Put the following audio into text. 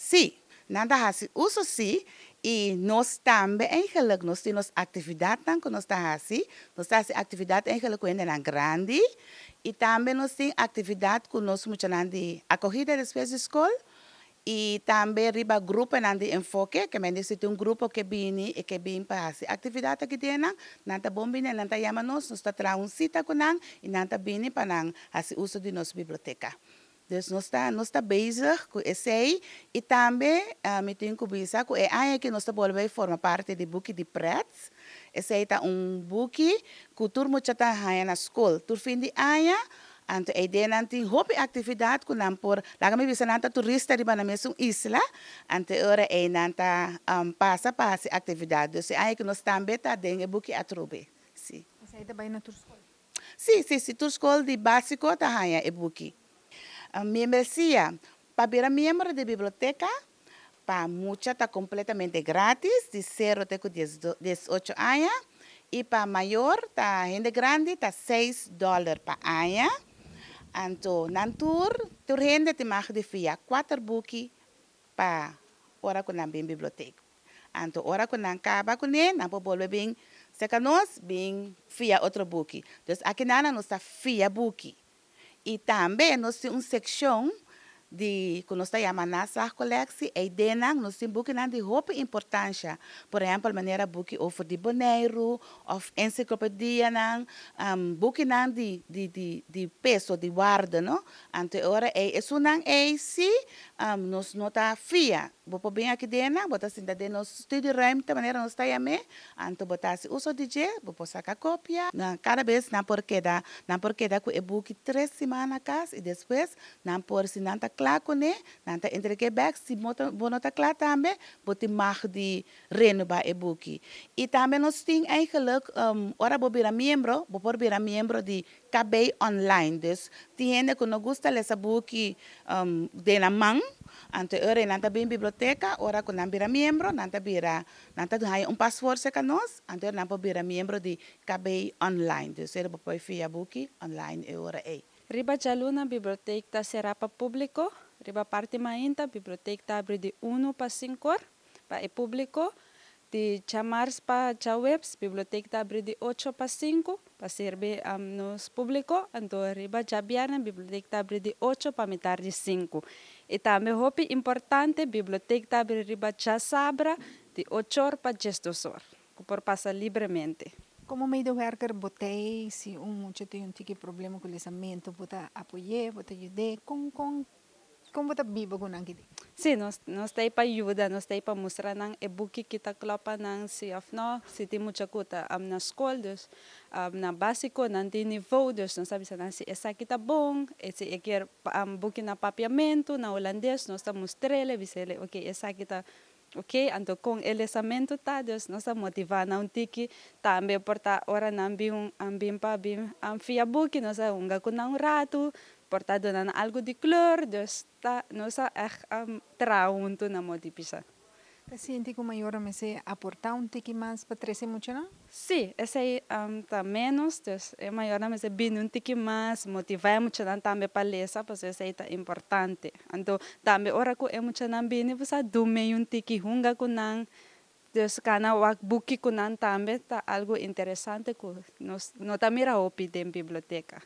Sí, nan ta hasi uso sí i nos tambe eigenlijk nos tin nos aktividatnan ku nos ta hasi. Nos ta hasi aktividat eigenlijk ku hendenan grandi i tambe nos tin aktividat ku nos muchanan di akohida despues di skol i tambe riba gruponan di enfoke, ke men di si tin un grupo ke bini i ke bin pa hasi aktividat aki den nan, nan ta bon bini, nan ta yama nos, nos ta traha un sita ku nan i nan ta bini pa nan hasi uso di nos biblioteka. Dus nos ta bezig ku esei i tambe mi tin ku bisa ku e aña aki nos ta bolbe forma parti di buki di pret. Esei ta un buki ku tur mucha ta haña na skol. Tur fin di aña, anto e nan tin hopi aktividat ku nan por, laga mi bisa, nan ta turista riba nan mesun isla, anto ora e nan ta pasa pa hasi aktividat. Dus e aña aki nos tambe ta den e buki atrobe. Si. Esei ta bai na tur skol? Si, tur skol di básiko ta haña e buki. Membresia, pa bira miembro di biblioteka, pa mucha ta kompletamente gratis, di 0 te 18 aña, i pa mayor, ta hende grandi, ta $6 pa aña. Anto, nan tur hende tin mag di fia kuater buki pa ora ku nan bin biblioteka. Anto, ora ku nan kaba kuné, nan por bolbe bin serka nos, bin fia otro buki. Dus aki nan nos ta fia buki. I tambe nos tin un sekshon di ku nos ta yama naslagcollectie, e den nos tin bukinan di hopi importansia. Por ehèmpel, manera buki over di Boneiru, òf ensiklopedianan, bukinan di peso, di waarde, no? Anto ora e esunnan ei si, nos no ta fia. Bo por bin aki den, bo ta sinta den nos studieruimte, manera nos ta yam'é, anto bo ta hasi uso di dje, bo por saka kopia. Na kada bes nan por keda ku e buki 3 siman na kas i despues nan por, si nan ta kla kuné, nan ta entreg'é bèk. Si bo no ta kla tambe, bo tin mag di renobá e buki. I tambe nos tin eigenlijk, ora bo bira miembro, bo por bira miembro di KB Online. Dus tin hende ku no gusta lesa buki den na man, anto ora nan ta bin biblioteka, ora ku nan bira miembro, nan ta haña un paswoord serka nos, anto nan por bira miembro di KB Online. Dus bo por fia buki online e ora ei. Riba djaluna, biblioteka ta será pa públiko. Riba parti mainta, biblioteka ta habrí di 1 pa 5 or pa e públiko. Di djamars pa djaweps, biblioteka ta habrí di 8 pa 5 pa sirbi nos públiko. Anto, riba djabièrnè, biblioteka ta habrí di 8 pa mitar di 5. I tambe, hopi importante, biblioteka ta habrí riba djasabra di 8 or pa 12 or, ku por pasa libremente. Komo medewerker, bo t'ei, si un mucha tin un tiki problema ku lesamentu, bo ta apoy'é, bo ta yud'é, kon bo ta biba ku nan? Si, nos t'ei pa yuda, nos t'ei pa mustra nan e buki ku ta klòp pa nan, si òf no, si tin mucha ku ta na skol, dus na básiko nan tin nivo, dus nos ta bisa nan si esaki ta bon, i si e ke buki na papiamentu, na hulandes, nos ta mustr'é, bis'é, ok, esaki ta ok, anto kon e lesamentu ta, dus nos ta motivá nan un tiki, tambe por ta ora nan bin pa bin fia buki, nos ta hunga ku nan un ratu, por ta duna nan algu di kleur, dus ta nos ta echt traha huntu na modi bisa. Ta sinti ku mayor mester aportá un tiki mas pa trese mucha, no? Si, esei ta menos, dus e mayornan mester bini un tiki mas, motivá e muchanan tambe pa lesa, pasobra esei ta importante. Anto, tambe ora ku e muchanan bini, bo sa drumi un tiki, hunga ku nan, dus kana wak buki ku nan tambe ta algu interesante ku nos no ta mira hopi den biblioteka.